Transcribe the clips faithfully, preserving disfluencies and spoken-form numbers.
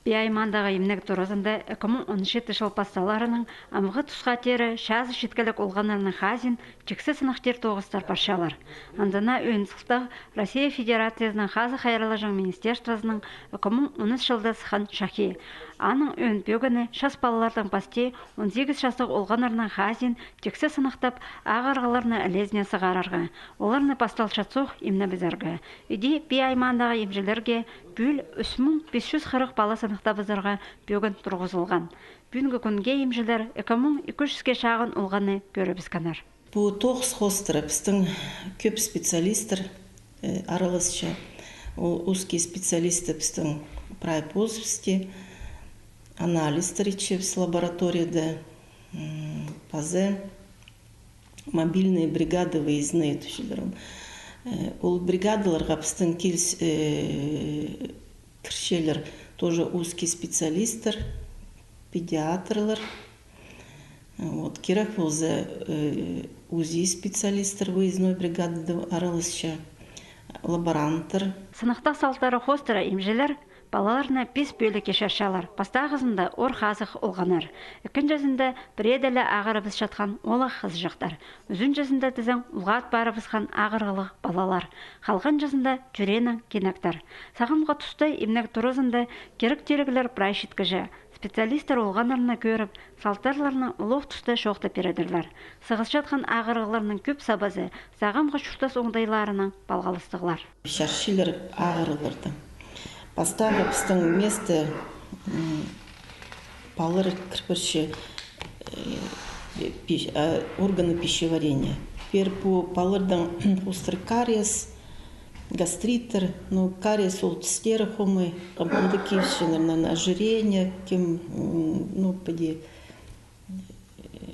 Пии аймаандағы имнег туразында ікі муң он ӱзінҷі чыл пасталарынаң амғы тусха теере чазы читкелек олғаннарның хазиин тиксі сыныхтир тоғыстар парчалар. Андына ӧӧн сылтағ Россия Федерациязының Хазых хайраллаҷаң министерствозының ікі муң он ӱзінҷі чылда сыххан чахи. Аның ӧӧн пӧгіні час палалардаң пасти он сигіс частығ олғаннарның хазиин тиксі сыныхтап, ағырығларны ілезіне сығарарға, оларны пасталчатсох имнебізерге. Іди пии аймаандағы имҷілерге пӱӱл ӱс муң пис чӱс хырых пала сыныхтабызарға пӧгін турғызылған. Пӱӱнгі кӱнге имҷілер ікі муң ікі чӱске чағын олғанны кӧрібіскеннер. Пу тоғыс хоостыра пістің кӧп специалистер, э, араласча. Ол узкий специалисты пістің прай позыбысти, анализтер итчебіс лабораторияда, м, паза мобильные бригады выездные тіпчелер. Э, ол бригадаларға пістің киліс-, э, кірчелер тоже узкий специалистер, педиатрлар. Вот, кирек полза, э, УЗИ специалистер выездной бригадада араласча, лаборанттар. Сыныхтағ салтары хоостыра имҷілер палаларны пис пӧлікке чарчалар. Пастағызында ор хазых олғаннар. Ікінҷізінде пірееде ле ағырыбысчатхан оолах хызыҷахтар. Ӱзінҷізінде тізең улғат парыбысхан ағырығлығ палалар. Халғанҷызында тӧреенең кинектер. Сағамғы туста имнег туразында кирек-тиріглер прай читкіҷе. Специалистер олғаннарны кӧріп, салтарларны улуғ туста чоохтап пирердірлер. Сығысчатхан ағырығларның кӧп сабазы сағамғы чуртас оңдайларынаң палғалыстығлар. Чарчалар ағырығларны. Пастағы пістің месте, м, палалар кір парча, э, пи-, а, органы пищеварения. Пір пу палаларның хоостыра кариес, гастриттер, ну, кариес ол тістері хомай, ам анда килче, наверное, ожирение, кем, м, ну, поди, э,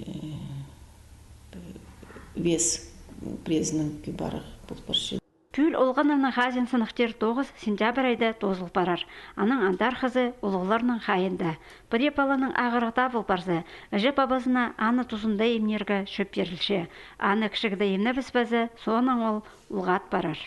вес пірсінің кӧп арах пол парча. Пӱӱл олғаннарның хазиин сыныхтир тоғыс сентябрь айда тоозыл парар. Аның андар хызы улуғларның хайиинда. Пір паланың ағырығы табыл парза, іҷе-пабазына аны тузында имнирге чӧп пирілче. Аны кічігде имнебіс парза, соонаң ол улғат парар.